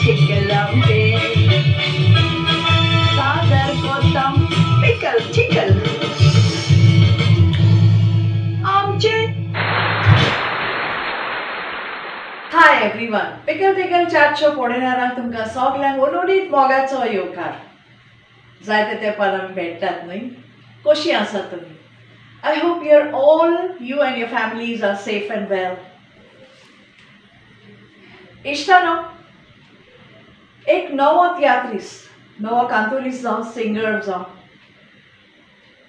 tickle आमचे सादर कोता पिकल टिकल आमचे. Hi everyone, pickle tickle chat show पळयणाऱ्यांक तुमकां सगल्यांक उलोवणीत मोगाचो येवकार. जायते तेंपार आमी भेटतात न्हय. कशीं आसात तुमी? I hope you're all, you and your families are safe and well. इश्टानो, एक नवो तियात्रिस्त, नवो कांतोरिस्त जावं सिंगर जावं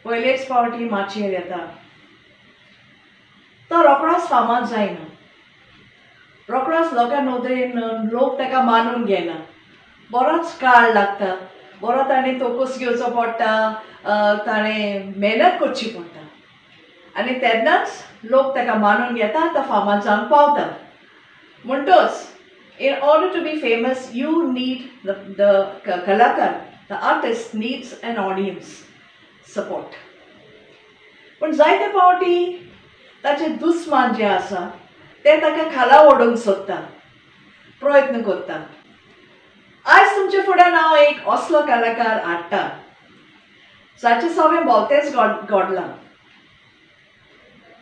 पयलेच फावटी माचयेर येता तो रोखडोच फामाद जायना, रोखडोच लोकां नदरेन लोक ताका मानून घेना. बरोच काळ लागता, बरो ताणें तोकूस घेवचो पडटा, ताणें मेहनत करची पडटा आनी तेन्नाच लोक ताका मानून घेता, तो फामाद जावन पावता. म्हणटच in order to be famous you need the कलाकार, the artist needs an audience support. पूण जायते फावटी ताचे दुस्मान जे आसा ते ताका खाला ओडूंक सोदता, प्रयत्न करता. आयज तुमचे फुड्यान हांव एक असलो कलाकार हाडटा जाचें सगळें भोंवतेच घडलां.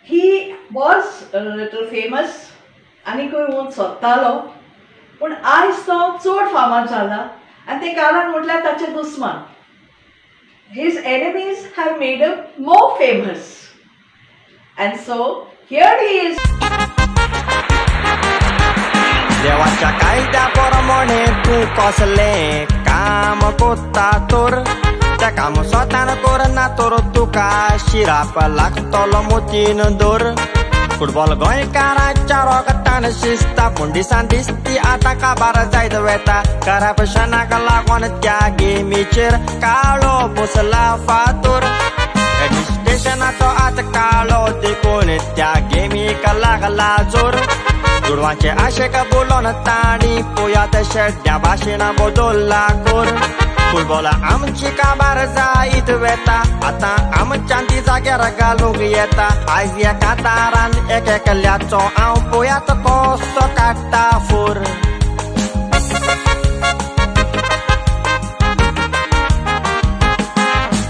He was little famous आनी खंय वचूंक सोदतालो, पूण आयज तो चड फामाद जाला आनी तें कारण म्हटल्यार ताचे दुस्मान. His enemies have made him more famous and so here he is. देवाच्या कायद्या प्रमाणे तूं कसलें काम कोत्ता तर तें काम स्वतान करना तर तुका शिराप लागतलो मोतीन दर. फुटबॉल गोंयकाराच्या रोगतान शिस्ता पूण दिसान दिसती आतां काबार जायत वेता. करप्शनाक लागून त्या गेमीचेर काळो बसला फातोर. एडमिनिस्ट्रेशनाचो आतां काळो देखून त्या गेमीक लागला जोर. दुडवांचे आशेक बोलोन ताणी पोयात शेड्ड्या भाशेन बदल्ला कोर. फुटबॉल आमची काबार जायत वेता आतां आमच्यान ती जाग्यार घालूंक येता. आयज एका तारान एक एकल्याचो हांव पोयात कसो काडटा फोर.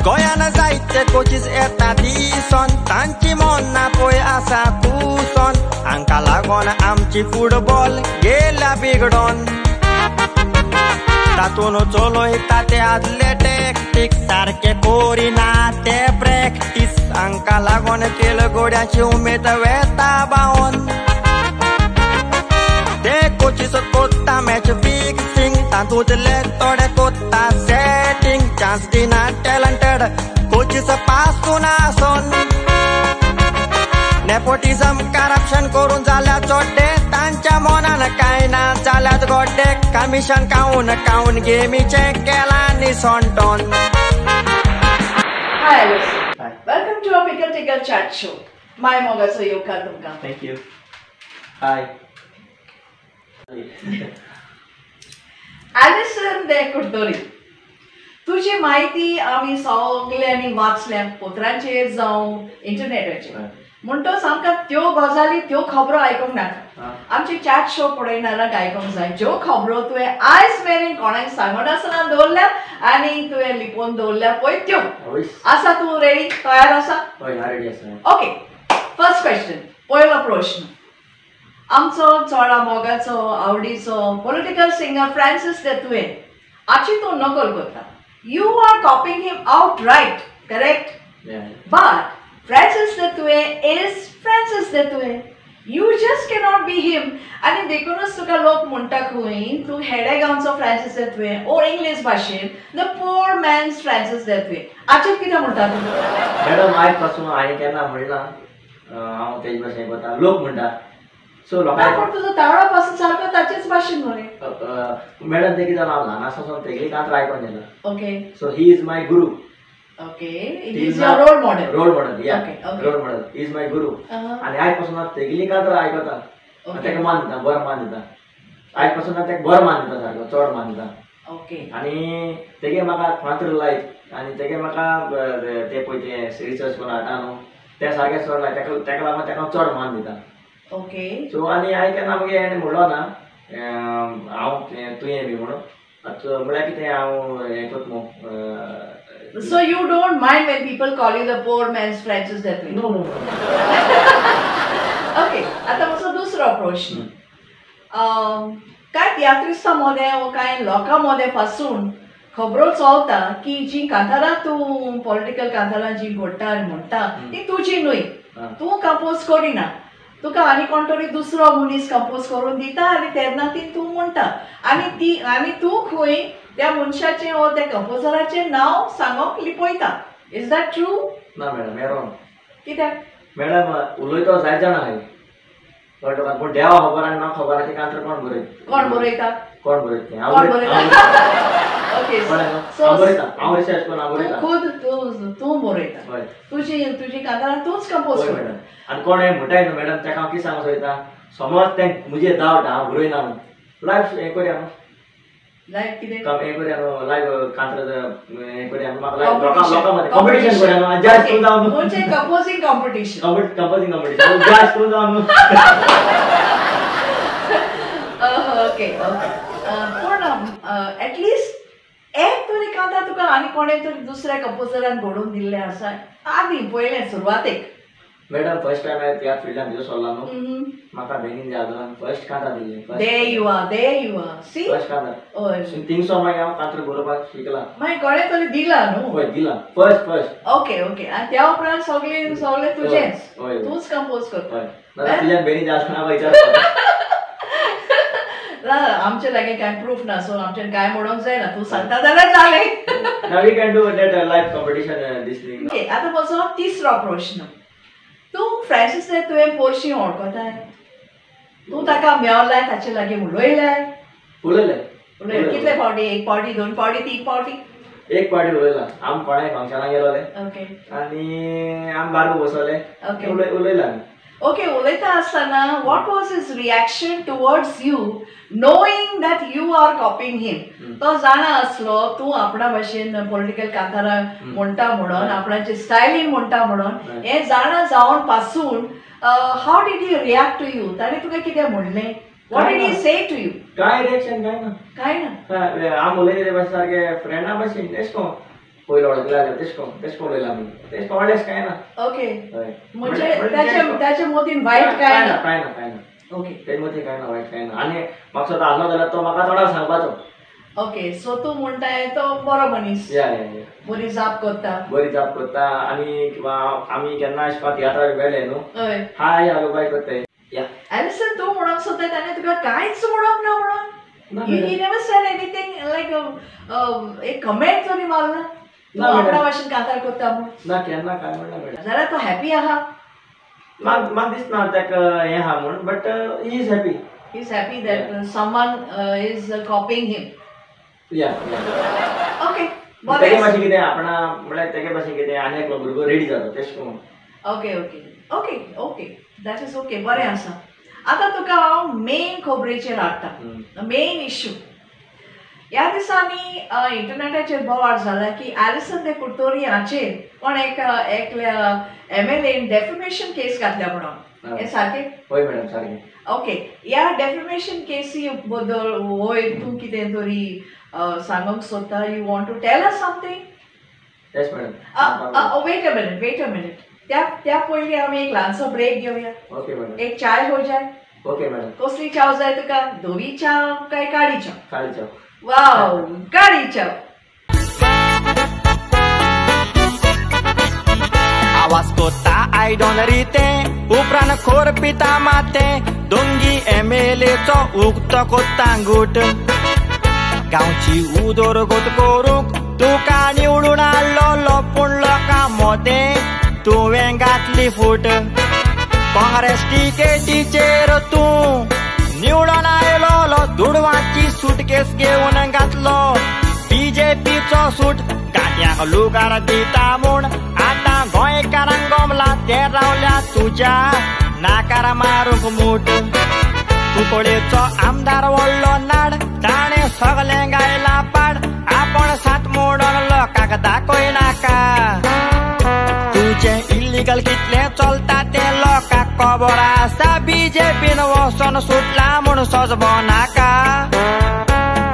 गोंयान जायते कोचीस येता दिसोन तांची मनां पळय आसा कुसोन. हांकां लागोन आमची फुटबॉल गेल्या बिगडोन. तातून चलयता ते आदले टॅक्टीक सारके करिना ते प्रॅक्टीस. हांकां लागोन खेळ गोड्याची उमेद वेता बावन. ते कोचीस कोत्ता मॅच फिक्सिंग तातूंतले थोडे कोत्ता सेटींग. चान्स दिना टॅलंटेड कोचीस पासून आसोन. नेपोटिजम करप्शन करून जाल्या चोड्डे तांच्या मनान कांय ना जाल्यात गोड्डे. कमिशन खावन खावन गेमीचें केलां निसणटोन. Hi Alison, welcome to our pickle tickle chat show. My मोगाचो येवकार तुमकां. Thank you. हाय ॲलिसन दे कुडतरी, तुजी म्हायती आमी सगल्यांनी वाचल्या पत्रांचेर जावं इंटरनेटाचेर, म्हणटच आमकां त्यो गजाली त्यो खबरो आयकूंक नाका. आमचे चॅट शो पळयणाऱ्यांक आयकूंक जाय ज्यो खबरो तुवें आयज मेरेन कोणाक सांगनासतना दवरल्या आनी तुवें लिपोवन दवरल्या पळय त्यो आसा. तूं रेडी, तयार आसा? ओके, फर्स्ट क्वेश्चन, पयलो प्रश्न. आमचो चोडा मोगाचो आवडीचो पॉलिटिकल सिंगर फ्रांसीस दे तुवें आची तूं नकल करता. You are copying him outright, correct? But Francis de Thuy is Francis de Thuy. You just cannot be him. आनी देखूनच तुका लोक म्हणटा खंय तूं हेडे गांवचो फ्रांसीस दे तुवें, ओर इंग्लीश भाशेन the poor man's Francis de Thuy. आचेर कितें म्हणटा तूं? मॅडम, आयज पासून हांवें केन्ना म्हणना हांव तेजे भाशेन वता, लोक म्हणटा. सो लोकांक पूण तुजो तावडो पासून सारको ताचेच भाशेन मरे. मॅडम, तें कितें जालां, हांव ल्हान आसतना तेगेली कांतर आयकोन गेला. Okay, so he is my guru. Okay, he is your role model. Role model, yeah. Okay, okay. Role model. He is my guru. आनी आयज पासून हांव तेगेली कांतर आयकता, ताका मान दिता, बरो मान दिता. आयज पासून हांव ताका बरो मान दिता, सारको चड मान दिता. ओके. आनी तेगे म्हाका कांतर लायक आनी तेगे म्हाका ते पळय ते रिसर्च करून हाडटा न्हू ते सारके चड लायक, ताका लागून ताका हांव चड मान दिता. ओके. सो आनी हांवें केन्ना मागीर हेणें म्हणलो ना, हांव तुवें बी म्हणून आतां म्हळ्यार कितें हांव हें करता न्हू. So you don't mind when people call you the poor man's Francis de Atlin? No, no. Okay, आतां मातसो दुसरो प्रश्न. कांय तियात्रिस्तां मदें वो कांय लोकां मदें पासून खबरो चलता की जीं कांतारां तूं पॉलिटिकल कांतारां जीं घडटा आनी म्हणटा ती तुजी न्हय, तूं कंपोज करिना, तुका आनी कोण तरी दुसरो मनीस कंपोज करून दिता आनी तेन्ना ती तूं म्हणटा आनी ती आनी तूं खंय त्या मनशाचें वो त्या कंपोजराचें नांव सांगोंक लिपयता. Is that true? ना मॅडम, हें रॉंग. कित्याक मॅडम? उलयता जायत जाणां आहाय, कळटा, पूण देवा खबर आनी म्हाका खबर आसा की कांतर कोण बरयता, कोण बरयता, कोण बरयता तें. कोण बरयता? ओके, हांव बरयता, हांव रिसर्च करून हांव बरयता. खुद तूं बरयता? हय. तुजी तुजी कांतारां तूंच कंपोज हय करता? मॅडम. आनी कोण हें म्हणटाय न्हू मॅडम, ताका हांव कितें सांगूंक सोदता, समज तें म्हजेर डावट हांव बरयना म्हणून, लायव हें करया न्हू. लायव कितें हें करया न्हू, लायव कांतर हें करया न्हू, म्हाका लायव लोकां लोकां मदें कॉम्पिटिशन करया न्हू, जज तूं जावन न्हू. म्हणजे कंपोजिंग कॉम्पिटिशन? कंपोजिंग कॉम्पिटिशन, जज तूं जावन न्हू. ओके ओके, पूण एटलिस्ट एक तरी कांतार तुका आनी कोणें तरी दुसऱ्या कंपोजरान घडोवन दिल्लें आसा आदी पयलें सुरवातेक? मॅडम, फर्स्ट टायम हांवें तियात्र फिल्डान भितर सरला न्हू, म्हाका बेनीन जादवान फर्स्ट कांतार दिल्लें. There you are, there you are. See? First कांतार. हय. थिंगसो मागीर हांव कांतर बरोवपाक शिकला. मागीर कोणें तरी दिला न्हू? हय दिला, फर्स्ट फर्स्ट. ओके ओके, आनी त्या उपरांत सगळें सगळें तुजेंच, हय. तूंच कंपोज करता? हय, नाजाल्यार तुज्यान बेनीन जादवान विचार. ना, आमचे लागीं कांय प्रूफ ना, सो आमच्यान कांय म्हणूंक जायना, तूं सांगता जाल्यार जालें. Now we can do that live competition this thing. Okay, आतां म्हजो तिसरो प्रश्न. तूं फ्रांसीस तुवें पोरशी वळखताय, तूं ताका मेवलाय, ताचे लागीं उलयलाय? उलयलें. उलयलें. कितले फावटी? एक फावटी, दोन फावटी, तीन फावटी? एक फावटी उलयला. आम कोणाय फंक्शनाक गेलोले ओके आनी आम बारबो बसवले, ओके उलयला आमी. ओके, उलयता आसतना what was his reaction towards you knowing that you are copying him? तो जाणा आसलो तूं आपणा भाशेन पॉलिटिकल कांतारां म्हणटा म्हणून, आपणाचे स्टायलीन म्हणटा म्हणून, हें जाणा जावन पासून how did he react to you? ताणें तुका कितें म्हणलें? What did he say to you? कांय रिएक्शन कांय ना. कांय ना? आम उलयले ते सारके फ्रेंडा भाशेन, तेश कोन पयलो वळखले जाल्यार तेश कोन तेश कोन उलयला आमी, तेश कोन व्हडलें कांय ना. ओके, म्हणजे ताचे मतीन वायट कांय ना? कांय ना, कांय ना. ओके, तेजे मतीन कांय ना, वायट कांय ना. आनी म्हाका सुद्दां आसलो जाल्यार तो म्हाका चड सांगपाचो. ओके, सो तूं म्हणटाय तो बरो मनीस, या या या, बरी जाप करता, बरी जाप करता. आनी किंवा आमी केन्ना अशें करून तियात्राक मेळ्ळे न्हू, हय, हाय हॅलो बाय करताय. या एलिसन, तूं म्हणूंक सोदता ताणें तुका कांयच म्हणूंक ना म्हणून? He never said anything like एक कमेंट तरी मारला तूं आपणा भाशेन कांतार करता म्हूण? ना, केन्ना कांय म्हणना मॅडम. जाल्यार तो हॅपी आहा? म्हाका दिसना ताका हें आहा म्हूण, but he is happy. He is happy that someone is copying him. Yeah. Okay, तेगे भाशेन कितें आपणा म्हळ्यार तेगे भाशेन कितें आनी एकलो भुरगो रेडी जाता तेश करून. Okay okay okay okay, that is okay, बरें आसा. आतां तुका हांव मेन खबरेचेर हाडटा, मेन इश्यू. ह्या दिसांनी इंटरनॅटाचेर बोवाळ जाला की एलिसन दे कुर्तोरी हाचेर कोण एक एकल्या MLAन डेफमेशन केस घातल्या म्हणून, हें सारकें? हय मॅडम, सारकें. ओके, ह्या डेफमेशन केसी बद्दल वयर तूं कितें तरी सांगूंक सोदता? You want to tell us something? Yes madam. Wait a minute, wait a minute. त्या त्या पयलीं आमी एक ल्हानसो ब्रेक घेवया. Okay madam. एक चाय हो जाय. Okay madam. कसली च्याव जाय तुका, धवी च्याव काय काळी च्याव? काळी च्याव. वाव, काळी च्याव. आवाज कोता I don't रिते उपरांत खोर पिता माते दोंगी MLAचो उक्तो कोत्ता गुट गांवची उदरगत करूंक तुका निवडून हाडलोलो पूण लोकां मोदें तुवें घातली फूट. काँग्रेस टिकेटीचेर तूं निवडून आयलोलो दुडवाची सुटकेस घेवन घातलो बीजेपीचो सूट गांठ्यांक लुगार दिता म्हूण आतां गोंयकारांक गोमला ते रावल्या तुज्या नाकार मारूंक मूठ. कुंकळेचो आमदार व्हडलो नाड ताणें सगलें गायला पाड आपूण सात मोडून लोकांक दाखय नाका. तुजें इल्लिगल कितलें चलता तें लोकांक खबर आसा बीजेपीन वचोन सुटला म्हूण सोजबो नाका.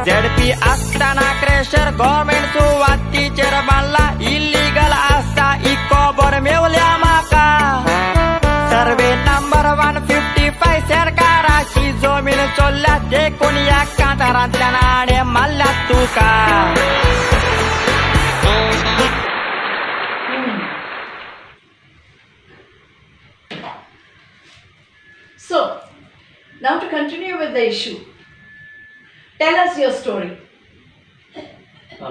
झेडपी आसतना क्रेशर गव्हर्मेंट सुवातीचेर बांदला इलिगल आसा ही खबर मेवल्या म्हाका. सर्वे नंबर 155 सरकाराची जमीन चोरल्या देखून ह्या कांतारांतल्यान आडे मारल्या तुका. So, now to continue with the issue, tell us your story.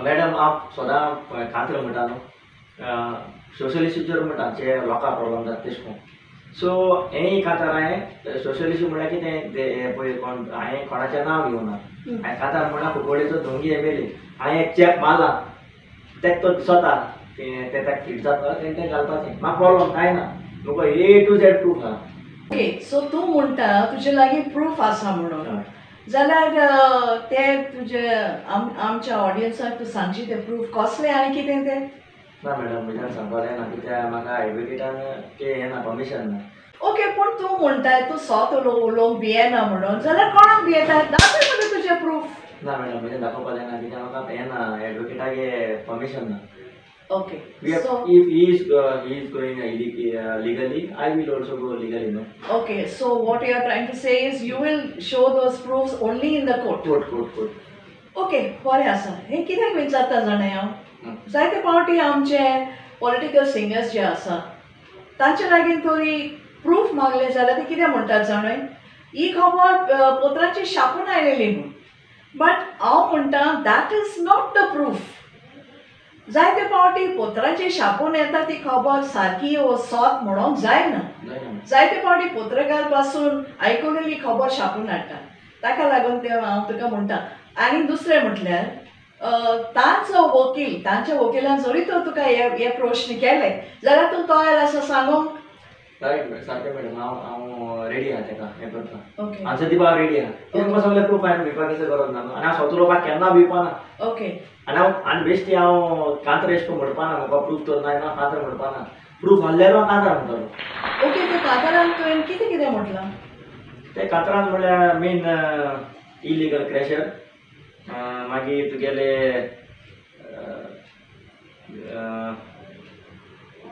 Madam, आप सदां कांतर म्हणटा न्हू, सोशल इश्यूचेर म्हणटा जे लोकांक प्रॉब्लम जाता तेश करून. सो हें कांतार हांवें सोशल इश्यू म्हणल्यार कितें तें पळय कोण हांवें कोणाचें नांव घेवना. हांवें कांतार म्हणला कुंकळ्ळेचो धोंगी एम एल ए, हांवें एक चॅप मारला तेक तो दिसता तें ताका फिट जाता तें तें घालपाचें. म्हाका प्रॉब्लम कांय ना, म्हाका ए टू झॅड प्रूफ आहा. ओके, सो तूं म्हणटा तुजे लागीं प्रूफ आसा म्हणून, जाल्यार ते तुजे आमच्या ऑडियन्साक तूं सांगशी ते प्रूफ कसले आनी कितें तें? ना मॅडम, म्हज्यान सांगपाक जायना कित्याक म्हाका एडवोकेटान तें हें ना, परमिशन ना. ओके, पूण तूं म्हणटाय तूं सोत उलोवंक भियेना म्हणून, जाल्यार कोणाक भियेता? दाखय मरे तुजें प्रूफ. ना मॅडम, म्हज्यान दाखोवपाक जायना कित्याक म्हाका हें ना, एडवोकेटाक परमिशन ना. Okay. So if he is going legally, I will also go legally, no? Okay, so what you are trying to say is you will show those proofs only in the court. Court. Okay, बरें आसा. हें कित्याक विचारता जाणा हांव, जायते फावटी आमचे पॉलिटिकल सिंगर्स जे आसा तांचे लागीं तरी प्रूफ मागले जाल्यार ते कितें म्हणटात जाणय, ही खबर पत्राची छापून आयलेली म्हूण. बट हांव म्हणटा that is not the proof. जायते फावटी पत्राचेर छापून येता ती खबर सारकी वो सोत म्हणोंक जायना. जायते फावटी पत्रकार पासून आयकुलेली खबर छापून हाडटा, ताका लागून तें हांव तुका म्हणटा. आनी दुसरें म्हटल्यार तांचो वकील, तांच्या वकिलान जरी तर तुका हे प्रश्न केले जाल्यार तूं तयार आसा सांगूंक? रायट, सारकें मॅडम, हांव हांव रेडी आहा तेका हें करता, ओके, आन्सर दिवपाक रेडी आहा. तुमकां सगळें प्रूफ हांवें भिवपाक गरज ना आनी हांव स्वता उलोवपाक केन्ना भिवपाना. ओके, आनी हांव आनी बेश्टी हांव कांतर एशें करून म्हणपाना, म्हाका प्रूफ तर ना कांतर म्हणपाना, प्रूफ आहल्यार हांव कांतर म्हणटलो. ओके, ते कांतारान तुवें कितें कितें म्हटलां? ते कांतरान म्हणल्यार मेन इलिगल क्रॅशर, मागीर तुगेले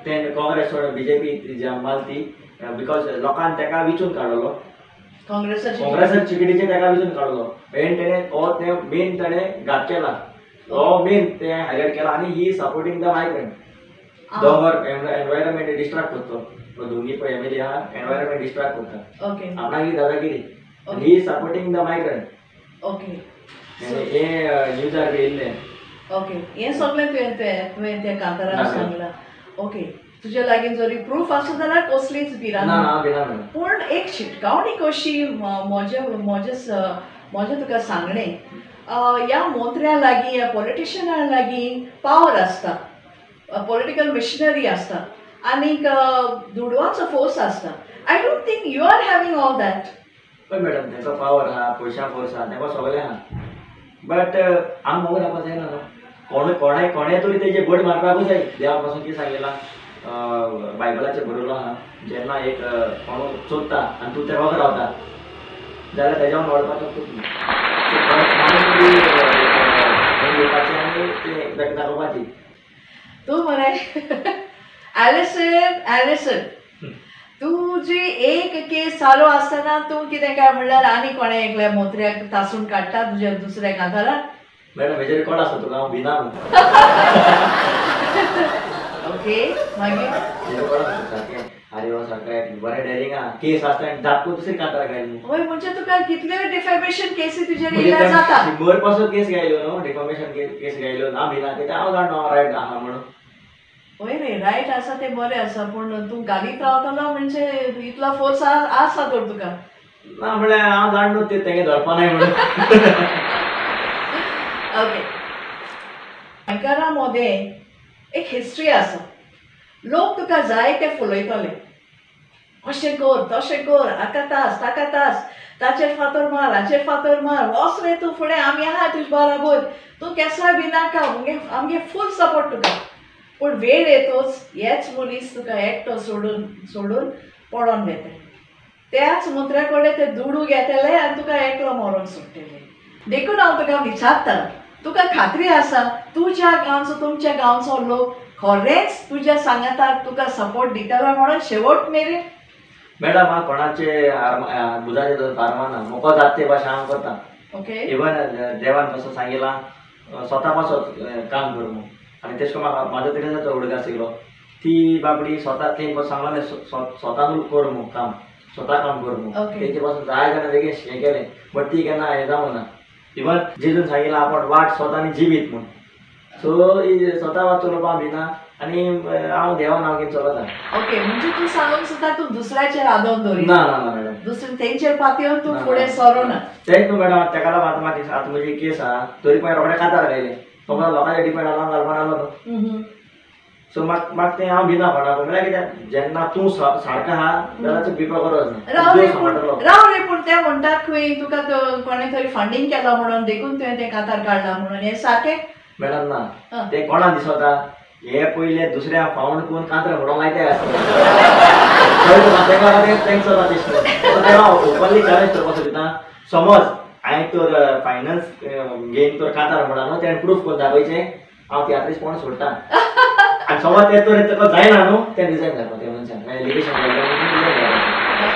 तें काँग्रेस सोडून बीजेपी मारली because लोकान तेका विचून काडलो, काँग्रेसाच्या चिकिटीचेर तेका विचून काडलो. मेन तेणें हो तें मेन तेणें घात केला, हो मेन तें हायलायट केला. आनी ही सपोर्टींग the migrant, दोंगर एनवायरमेंट डिस्ट्रक्ट करतो, दोंगी पळय एम एल ए आहा एनवायरमेंट डिस्ट्रक्ट करता, आपणाली दादागिरी, ही सपोर्टींग the migrant. Okay, हें न्यूजार बी येयल्लें. ओके, हें सगळें तुवें तुवें त्या कांतारान सांगलां. ओके, तुजे लागीं जरी प्रूफ आसा जाल्यार कसलीच भिरांत ना. पूण एक शिटकावणी कशी म्हजें म्हजें म्हजें तुका सांगणें, ह्या मंत्र्यां लागीं ह्या पॉलिटिशनां लागीं पावर आसता, पॉलिटिकल मिशनरी आसता आनीक दुडवांचो फोर्स आसता. I don't think you are having all that. हय मॅडम, तेंचो पावर आहा, पयशां फोर्स आहा, तेंका सगळें आहा, बट आमी मोगो रावपाक जायना न्हू. कोण कोणें कोणें तरी तेजे बड मारपाकूच जाय. देवा पासून कितें सांगिलां, बायबलाचेर बरयलो आहा, जेन्ना एक कोण चोरता आनी तूं तेका रावता जाल्यार तेज्या वांगडा वळपाचें तूं हें घेवपाचें आनी तें ताका दाखोवपाची. तूं मरे एलिसन, एलिसन तुजी एक केस चालू आसतना तूं कितें काय म्हणल्यार आनी कोणें एकल्या मोत्र्याक तासून काडटा तुज्या दुसऱ्या कांतारान. मॅडम, हेजेर रेकॉर्ड आसा, तुका हांव भिना. ओके, मागीर रेकॉर्ड आसा सारकें. आरे हो सारकें बरें डेरिंग आहा, केस आसता आनी धापकून दुसरी कांतार घायली. हय, म्हणजे तुका कितल्यो डिफेमेशन केसी तुजेर येयल्यार जाता. 100 पासून केस घायल्यो न्हू, डिफेमेशन केस घायल्यो ना भिना, कित्याक हांव जाणा हांव रायट आहा म्हणून. हय रे, रायट आसा तें बरें आसा, पूण तूं घालीत रावतलो म्हणजे इतलो फोर्स आसा तर तुका. ना म्हणल्यार हांव जाण न्हू तें तेंगे धरपा नाय म्हणून. ओके, गोंयकारां मदें एक हिस्ट्री आसा, लोक तुका जाय ते फुलयतले, अशें कर तशें कर, हाका तास ताका तास, ताचेर फातर मार हाचेर फातर मार, वच रे तूं फुडें, आमी आहा तुजे बराबर, तूं केसोय बी नाका, आमगे फूल सपोर्ट तुका. पूण वेळ येतोच हेच मनीस तुका एकटो सोडून सोडून पडोन वेता. त्याच मंत्र्या कडेन ते दुडू घेतले आनी तुका एकलो मरोन सोडटले. देखून हांव तुका विचारता, तुका खात्री आसा तुज्या गांवचो तुमच्या गांवचो लोक खरेंच तुज्या सांगाताक तुका सपोर्ट दितलो म्हणून शेवट मेरेन? मॅडम हांव कोणाचे बुजाचे फार्माना म्हाका जाता ते भाशेन हांव करता. ओके, इवन देवान कसो सांगिलां स्वता पासत काम कर म्हूण, आनी तेश कोन म्हाका म्हाजो तेरेसाचो हुडगा आशिल्लो ती बाबडी स्वता तें सांगलां स्वता कर म्हूण काम, स्वता काम कर म्हूण, तेंचे पासून जाय जाणां बेगीन हें केलें, बट ती केन्ना हें जावं ना. इवन जेजून सांगिलां आपण वाट स्वता आनी जिवीत म्हूण, सो स्वता वाट चलोवपाक भिना आनी हांव देवा नांव घेवन चलता. ओके, म्हणजे तूं सांगूंक सोदता तूं दुसऱ्याचेर आदोवन दवरी ना? ना ना मॅडम, दुसरे तेंचेर पातयेवन तूं फुडें सरोना. तेंच न्हू मॅडम, तेका लागून आतां म्हाका आतां म्हजी केस आहा तरी पण रोखडे कातार घायले, तो म्हाका लोकांचेर डिपेंड आसा घालपाक आसलो न्हू. सो म्हाका म्हाका तें हांव भिना कोणाक, म्हणल्यार कितें जेन्ना तूं सारको आहा जाल्यार तूं भिवपा गरज ना. राव रे, पूण राव रे, पूण ते म्हणटात खंय तुका कोणें तरी फंडींग केलां म्हणून देखून तुवें तें कातार काडलां म्हणून, हें सारकें? मॅडम ना, तें कोणाक दिसता हे पयले दुसऱ्या फावंड करून कांतरा म्हणूंक लायते आसता, तेंका चलता तें ओपनली चॅलेंज करपाक सोदिता. समज हांवें तर फायनान्स घेवन तर कांतार म्हणा न्हू, तेणें प्रूफ करून दाखयचें हांव तियात्रीसपण सोडटा, आनी समज तें तर ताका जायना न्हू तें रिजायन जावपा तें मनशान एलिगेशन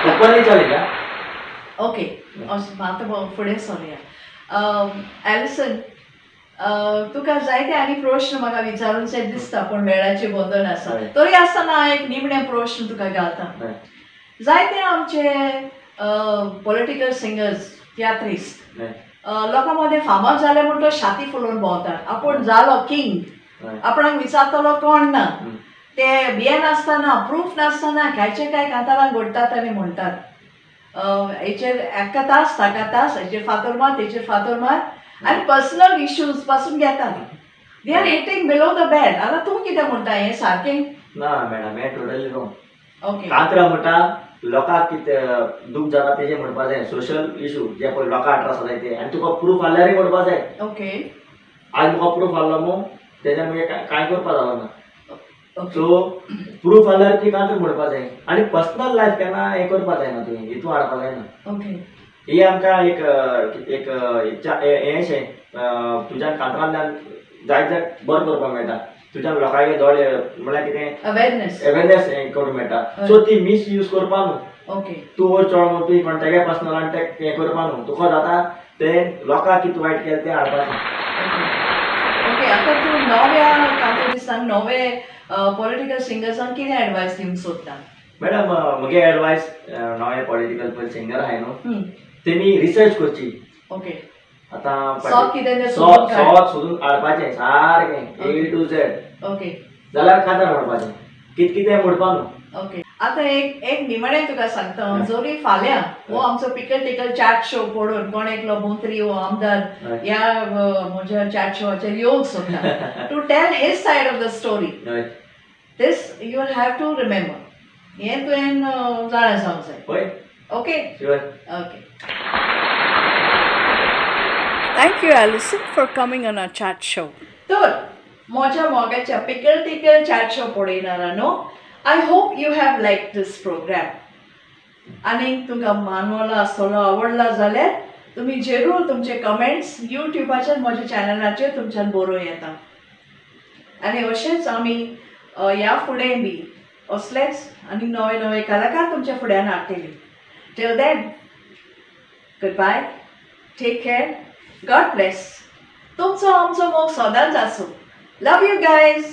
ओपनली चॅलेंज. ओके, आतां फुडें सरुया. एलिसन, तुका जायते आनी प्रश्न म्हाका विचारूनशें दिसता, पूण वेळाचें बंधन आसा, तरी आसतना हांव एक निमणें प्रश्न तुका घालता. जायते आमचे पॉलिटिकल सिंगर्स तियात्रिस्त लोकां मदें फामाद जाले म्हूण तो छाती फुलोवन भोंवता, आपूण जालो किंग, आपणाक विचारतलो कोण ना, ते भियेनासतना प्रूफ नासतना कांयचे कांय कांतारां घडटात आनी म्हणटात, हेचेर एका तास ताका तास, हेचेर फातर मार तेचेर फातर मार, आनी पर्सनल इश्यूज पासून घेतात. They are hitting below the belt. आतां तूं कितें म्हणटा हें सारकें? ना मॅडम, हें टोटली रोंग. ओके, कांतरां म्हणटा लोकांक कितें दूख जाता तेजें म्हणपा जाय, सोशल इशू जे पळय लोकांक त्रास जाता ते, आनी तुका प्रूफ आहल्यारूय म्हणपा जाय. ओके, आज म्हाका प्रूफ आहलो मू तेज्यान मागीर कांय करपा जालो ना, सो प्रूफ आहल्यार ती कांतरां म्हणपा जाय, आनी पर्सनल लायफ केन्ना हें करपा जायना, तुवें हितून हाडपा जायना. ओके, ही आमकां एक एक हें अशें तुज्यान कांतरांतल्यान जायत जायत बरें करपाक मेळटा, तुज्यान लोकांचे दोळे म्हणल्यार कितें अवेरनेस अवेरनेस हें करूंक मेळटा, सो ती मिसयूज करपा न्हू. ओके, तूं वयर चड म्हूण तुवें कोण तेगे पर्सनल आनी तें हें करपा न्हू, तुका जाता तें लोकांक कितें वायट केलें तें हाडपाचें. ओके, आतां तूं नव्या कांतरिस्तांक, नवे पॉलिटिकल सिंगर्सांक कितें एडवायस दिवंक सोदता? मॅडम, म्हगे एडवायस नवे पॉलिटिकल पळय सिंगर आहाय न्हू तेमी रिसर्च करची. ओके, आतां सॉत सोदून हाडपाचें सारकें ए टू झेड. ओके, जाल्यार कांतार म्हणपाचें, कित कितें म्हणपा न्हू. ओके, आतां एक एक निमणें तुका सांगता, जरी फाल्यां हो आमचो पिकल टिकल चॅट शो पळोवन कोण एकलो मंत्री वो आमदार ह्या म्हज्या चॅट शोचेर येवंक सोदता to tell his side of the story, this you will have to remember, हें तुवें जाणा जावंक जाय. Okay, okay. Thank you Alison for coming on our chat show. तर म्हज्या मोगाच्या पिकल टिकल चॅट शो पळयणारा न्हू, I hope you have like this program, आनी तुमकां मानवला आसतलो, आवडला जाल्यार तुमी जरूर तुमचे कमेंट्स यूट्यूबाचेर म्हज्या चॅनलाचेर तुमच्यान बरोवं येता. आनी अशेंच आमी ह्या फुडें बी असलेच आनी नवे नवे कलाकार तुमच्या फुड्यान हाडटली. Till then, good bye, take care, God bless. तुमचो आमचो मोग सदांच आसूं. Love you guys.